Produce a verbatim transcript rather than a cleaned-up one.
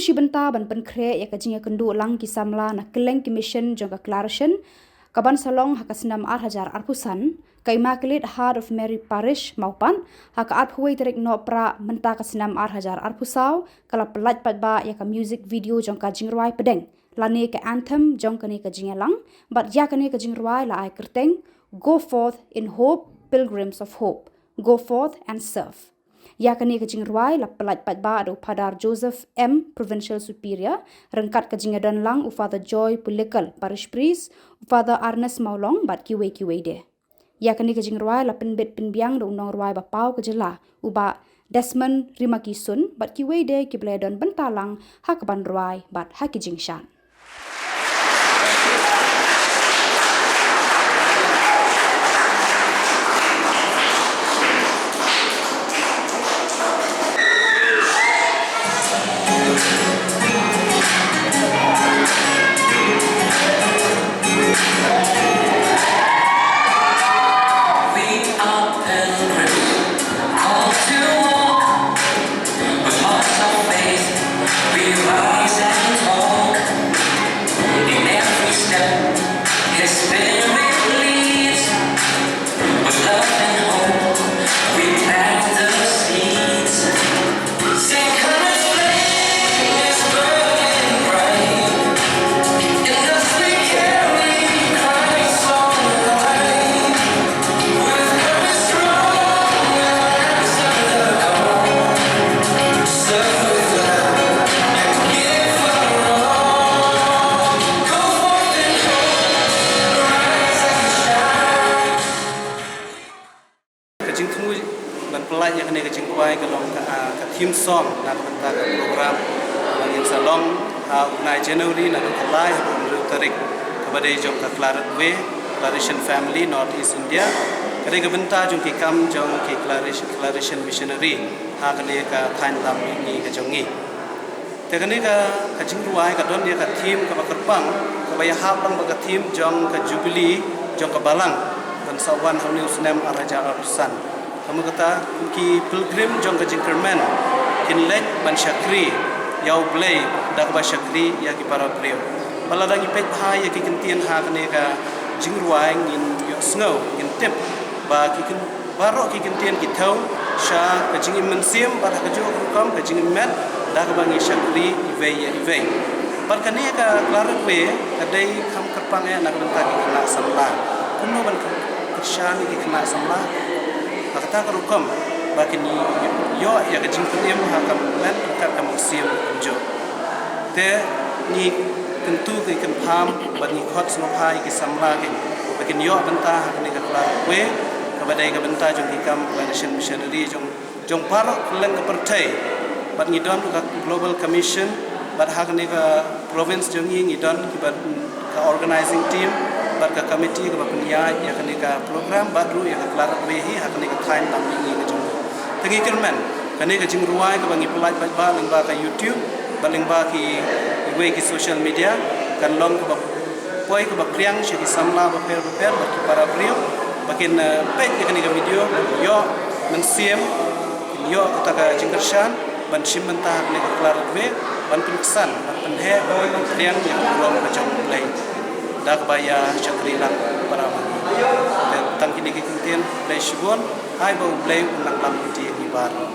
shi bynta ban pynkhreh ïa ka jingïakynduh lang ki samla na kylleng ki mission jong ka Claration, kaban sa long ha ka snem ar hajar arphew san, ka Immaculate Heart of Mary Parish Mawpat, ha ka arphew wei tarik Nohprah mynta ka snem ar hajar arphew saw, ka la pyllait paidbah ïa ka music video jong ka jingrwai pdeng lane ka anthem jong kane ka jingïalang, bad ïa kane ka jingrwai la ai kyrteng Go Forth in Hope, Pilgrims of Hope, Go Forth and Serve. Ïa kane ka jingrwai la pyllait paidbah da u Phadar Joseph M, Provincial Superior, ryngkat ka jingïadon lang u Father Joy Pulikal, Parish Priest, u Father Ernest Mawlong bad kiwei kiwei de. Ïa kane ka jingrwai la pynbit pynbiang da u nongrwai ba paw ka jylla, u Bah Desmond Rimakisun, bad kiwei de kiba la ïadon bynta lang ha kaban rwai bad ha ki jingshad. We are pilgrims, called to walk with hearts of faith. We rise and walk. In every step, His Spirit leads. With love and hope, we plant the seeds. Sing, come, this flame is burning bright. In us we carry Christ on high. With purpose strong and answer the call. Serve with love and give our all. Go forth in hope, rise and shine. Ka jingthmu ban pyllait ïa kane ka jingkwai ka long ka, ah, ka theme song na ka bynta ka program ba ngin sa long ha u bnai January naduh ka lai haduh hynriew tarik, kaba dei jong ka Claret Way, Claration Family, North East India. Ka dei ka bynta jong ki kam jong ki Clarish-, Claration Missionary ha kane ka thaiñ lam mihngi ka jong ngi. Te kane ka, ka jingrwai ka don ïa ka theme kaba kyrpang, kaba ïahap lang bad ka theme jong ka Jubilee jong ka Balang ban sa wan ha une u snem ar hajar arphew san. Ka mut kata, ki pilgrim jong ka jingkyrmen kin leit ban shakri ïa U Blei da kaba shakri ïa ki para briew. Bad lada ngi peit bha ïa ki kyntien ha kane ka jingrwai, ngin ïohsngew, ngin tip ba ki kyn-, baroh ki kyntien ki thew sha ka jingim mynsiem bad ha kajuh ka rukom ka jingim met da kaba ngi shakri iwei ïa iwei. Bad kane ka Claret Way ka dei kam kyrpang eh na ka bynta ki khynnah samla. Kumno ban kyr-, kyrshan ïa ki khynnah samla ha kata ka rukom ba kin ïoh ïa ka jingpynim ha ka met ryngkat ka mynsiem kumjuh. Te ngi kyntu, ngi kynpham bad ngi khot sngewbha ïa ki samla kin, ba kin ïoh bynta ha kane ka Claret Way kaba dei ka bynta jong ki kam Claration Missionary jong, jong baroh kylleng ka pyrthei. Bad ngi don ruh ka Global Commission, bad ha kane ka province jong ngi ngi don kiba ka organizing team bad ka committee kaba pynïaid ïa kane ka program bad ruh ïa ka Claret Way hi ha kane ka thaiñ lam mihngi ka jong ngi. Te ngi kyrmen kane ka jingrwai kaba ngi pyllait paidbah lyngba ka YouTube bad lyngba ki, kiwei ki social media kan long kaba poi kaba phriang sha ki samla bapher bapher bad ki para briew ba kin, eh, peit ïa kane ka video, ïoh mynsiem, kin ïoh kata ka jingkyrshan ban shim bynta ha kane ka Claret Way, ban pynksan, ban pynheh, ban pynphriang ïa ka burom ka jong U Blei da kaba ïa shakri lang para ma ngi. Te tang kine ki kyntien, khublei shibun, ai ba U Blei un nang lam lynti ïa ngi baroh.